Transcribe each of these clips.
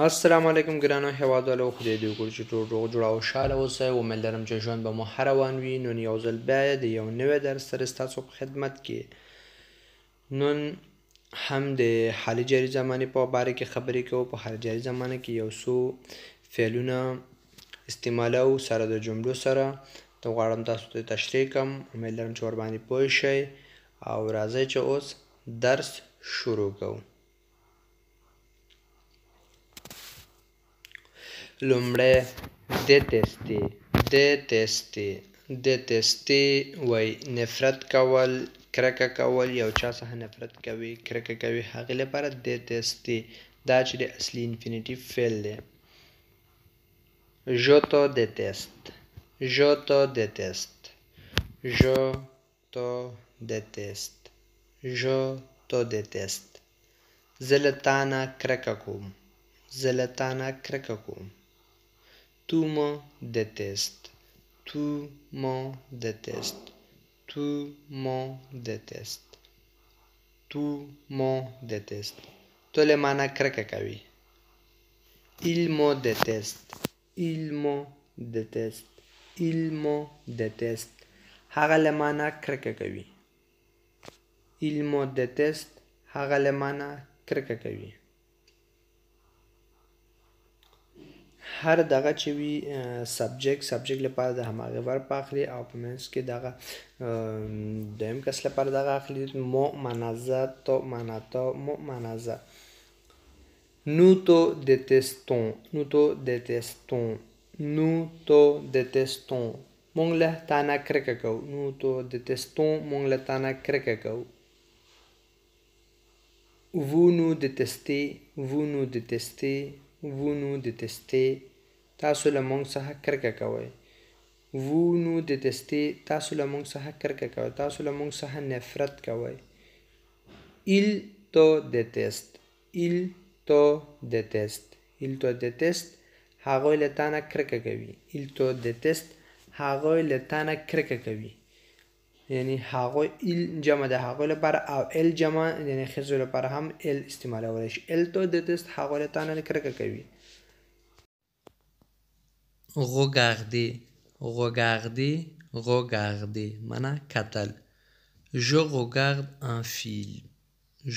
السلام علیکم ګرانو هیوادوالو، خدای دې وکړي چې ټول روغ جوړ او خوشحاله اوسئ. امید لرم چې ژوند به مو ښه روان وي. نن یو ځل بیا د یو نوی درس سره ستاسو په خدمت کې. نن هم د حالي جاري زمانې په باره کې خبرې کوو. په حالي جاري زمانه کې یو څو فعلونه استعمالوو سره د جملو سره، ته غواړم تاسو ته تشریح کړم. امید لرم چې ورباندې پوه شئ او راځئ چې اوس درس شروع کوو. لومړی détester، détester، détester وای نفرت کول، کرکه کول، یو چا څخه نفرت کوي، کرکه کوي، هغې لپاره détester. دا چې د اصلي infinitif فعل دی. Je te déteste، je te déteste، je te déteste، je te déteste. زه له تا نه کرکه کوم، زه له تا نه کرکه کوم. Tu me détestes، tu me détestes، tu me détestes، tu me détestes. ته له ما نه کرکه کوې. Il me déteste، il me déteste، il me déteste. هغه له ما نه کرکه کوي. Il me déteste، هغه له ما نه کرکه کوي. هر دغه چې وي subject، subject لپاره د هماغې verb اخلي او په منځ کې دغه دویم کس لپاره دغه اخلي. me معنا زه، te معنا ته، moi معنا زه. Nous te détestons، nous te détestons، nous te détestons. مونږ له تا نه کرکه کوو. Nous te détestons، مونږ له تا نه کرکه کوو. Vous nous détestez، vous nous détestez، vous nous détestez. تاسو له مونږ څخه کرکه کوئ. Vous nous détestez، تاسو له مونږ څخه کرکه کوئ، تاسو له مونږ څخه نفرت کوئ. Il te déteste، il te déteste، il te déteste. هغوی له تا نه کرکه کوي. Il te déteste، هغوی له تا نه کرکه کوي. یعنی هغوی، ils جمع ده هغوی لپاره او elles جمع یعنی ښځو لپاره هم elles استعمالولی شي. Elles te détestent، هغوی له تا نه کرکه کوي. Regarder، regarder، regarder معنا کتل. Je regarde un film،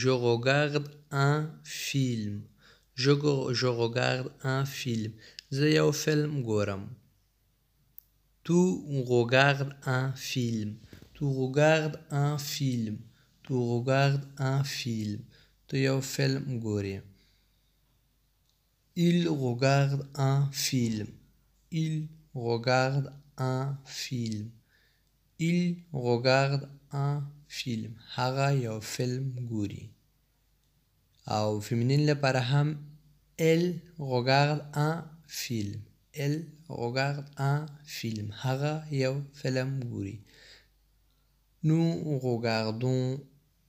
je regarde un film، je regarde un film. زه یو فلم ګورم. Tu regardes un film، tu regardes un film، tu regardes un film. ته یو فلم ګورې. Il regarde un film، il regarde un film، il regarde un film. هغه یو فلم ګوري. او féminin لپاره هم elle regarde un film، elle regarde un film. هغه یو فلم ګوري. Nous regardons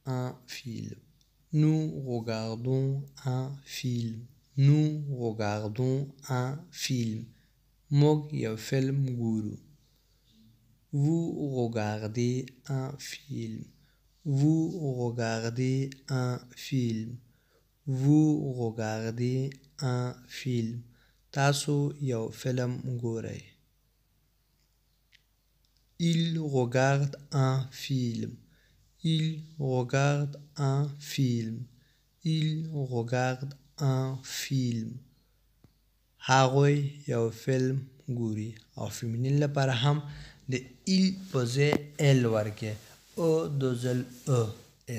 un film، nous regardons un film، nous regardons un film. موږ یو فلم ګورو. Vous regardez un film، vous regardez un film، vous regardez un film. تاسو یو فلم ګورئ. Il regarde un film، il regarde un film، il regarde un film. هغوی یو فلم ګوري. او féminin لپاره هم د ils په ځای elles ورکې، e deux l e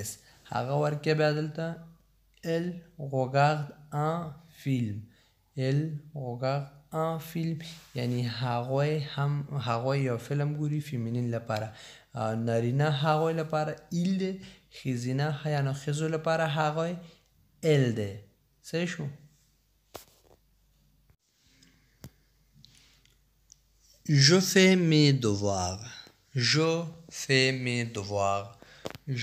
s هغه ورکې. بیا دلته elles regardent un film، elles regardent un film. یعنی هغوی هم هغوی یو فلم ګوري féminin لپاره. نارینه هغوی لپاره ils دی، ښځینه یعنی ښځو لپاره هغوی elles دی. صحیح شو. Je fais mes devoirs، je fais mes devoirs،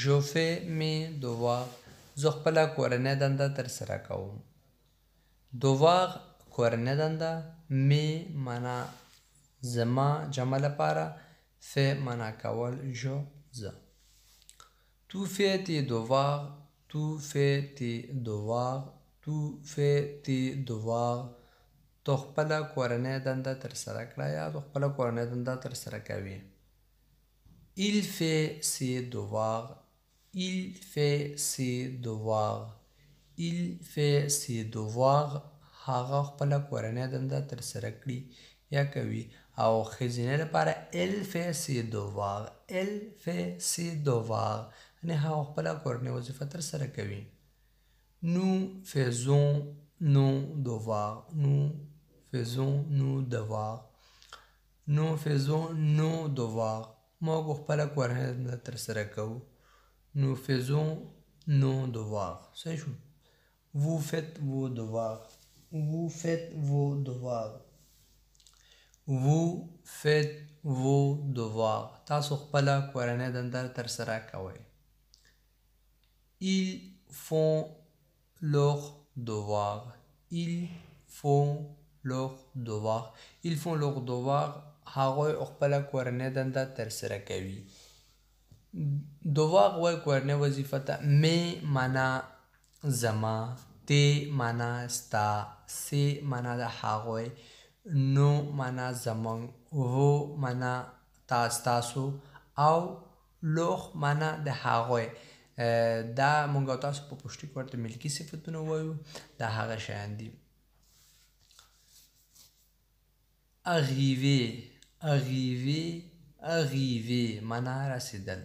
je fais mes devoirs. زه خپله کورنۍ دنده ترسره کوم. Devoir کورنۍ دنده، mes معنا زما جمع لپاره، fais معنا کول، je زه. Tu fais tes devoirs، tu fais tes devoirs، Tu fais tes devoirs. تو خپله کورنۍ دنده ترسره کړه یا تو خپله کورنۍ دنده ترسره کوي. Il fait ses devoirs. Il fait ses devoirs. Il fait ses devoirs. هغه خپله کورنۍ دنده ترسره کړي یا کوي. او ښځینه لپاره elle fait ses devoirs. Elle fait ses devoirs. یعنې هغه خپله کورنۍ وظیفه ترسره کوي. Nous faisons nos devoirs. Nous faisons nos devoirs. Nous faisons nos devoirs. موږ خپله کورنۍ دنده ترسره کوو. Nous faisons nos devoirs. صحیح شو. Vous faites vos devoirs. Vous faites vos devoirs. Vous faites vos devoirs. تاسو خپله کورنۍ دنده ترسره کوئ. Ils font leurs devoirs. Ils font leurs devoirs. Ils font leurs devoirs. هغوی خپله کورنۍ دنده ترسره کوي. devoir وایي کورنۍ وظیفه ته. mes معنا زما، tes معنا ستا، ses معنا د هغوی، nos معنا زموږ، vos معنا ستاسو، او leurs معنا د هغوی. دا مونږ او تاسو په پښتو کې ورته ملکي صفتونه وایو، دا هغه شیان دي. Arriver, arriver, arriver معنا رسېدل.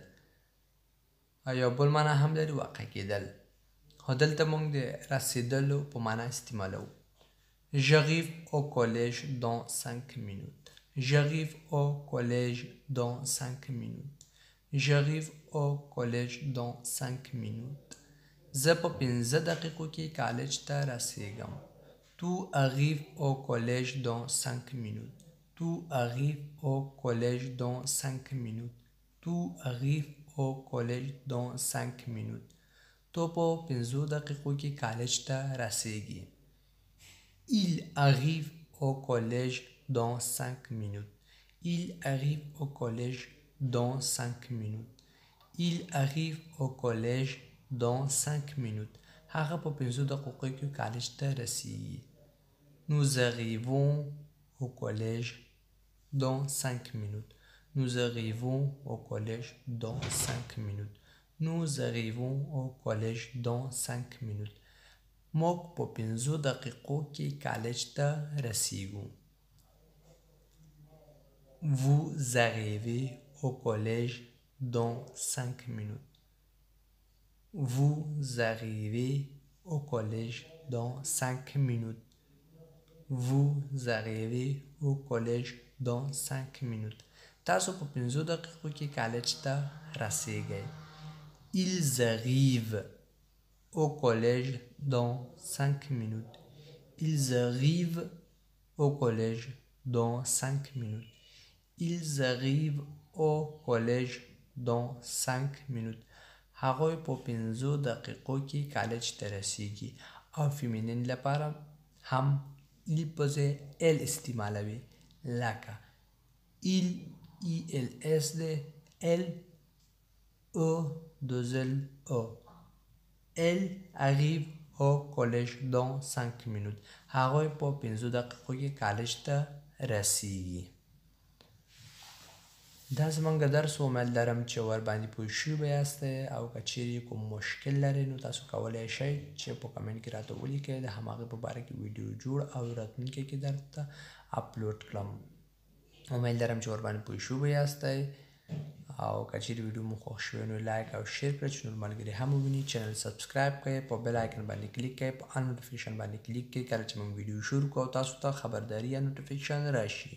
یو بل معنا هم لري واقع کېدل، خو دلته مونږ د رسېدلو په معنا استعمالوو. J'arrive au collège dans 5 minutes. J'arrive au collège dans 5 minutes. J'arrive au collège dans 5 minutes. زه په 5 دقیقو کې کالج ته رسېږم. Tu arrives au collège dans 5 minutes. Tu arrives au collège dans 5 minutes. Tu arrives au collège dans 5 minutes. تو په 5 دقیقو کې کالج ته رسېږې. Il arrive au collège dans 5 minutes. Il arrive au collège dans 5 minutes. Il arrive au collège dans 5 minutes. هغه په 5 دقیقو کې کالج ته رسېږي. Nous arrivons au collège dans 5 minutes. Nous arrivons au collège dans 5 minutes. Nous arrivons au collège dans 5 minutes. موږ په 5 دقیقو کې کالج ته رسېږو. Vous arrivez au collège dans 5 minutes. Vous arrivez au collège dans 5 minutes. Vous arrivez au collège dans 5 minutes. تاسو په 5 دقیقو کې کالج ته رسېږئ. Ils arrivent au collège dans 5 minutes. Ils arrivent au collège dans 5 minutes. Ils arrivent au collège dans 5 minutes. هغوی په 5 دقیقو کې کالج ته رسېږي. او féminin لپاره هم ils په ځای elles استعمالوي، لکه ils I L S دی، elles E deux L E. Elles arrivent au collège dans 5 minutes. هغوی په 5 دقیقو کې کالج ته رسېږي. دا زمونږ درس و، امید لرم چې ورباندې پوه شوي به یاستئ. او که چیرې کوم مشکل لرئ نو تاسو کولی شئ چې په comment کې راته ولیکئ، د هماغې په باره کې ویډیو جوړ او راتلونکي کې درته اپلوډ کړم. امید لرم چې ورباندې پوه شوي به یاستئ. او که چیرې ویډیو مو خوښ شوی نو like او share کړئ چې نور ملګري هم وویني. channel subscribe کړئ، په bell icon باندې کلیک کړئ، په on notification باندې کلیک کړئ، کله چې موږ ویډیو شروع کړو تاسو ته خبرداری یا notification راشي.